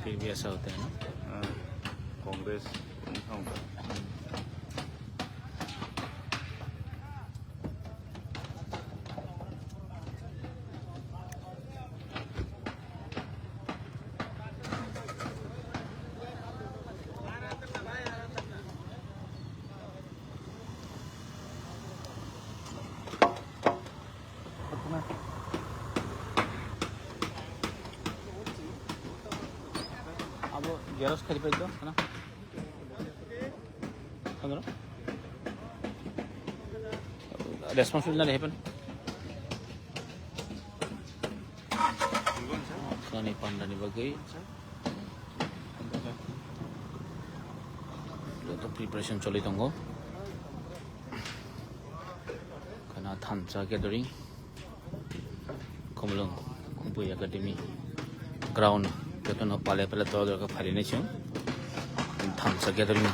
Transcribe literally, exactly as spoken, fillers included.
Phir bhi aisa hote hain na? Congress. Abo xerox khari pai to, na? Ano? Responsible na rehepan? Kani panda ni bagwi. Joto preparation choli tongo. Khana thansa gathering. Khumlwng Khumpui Academy ground jotono pale pale dora dora khe phailai nai chwng. Thansa gathering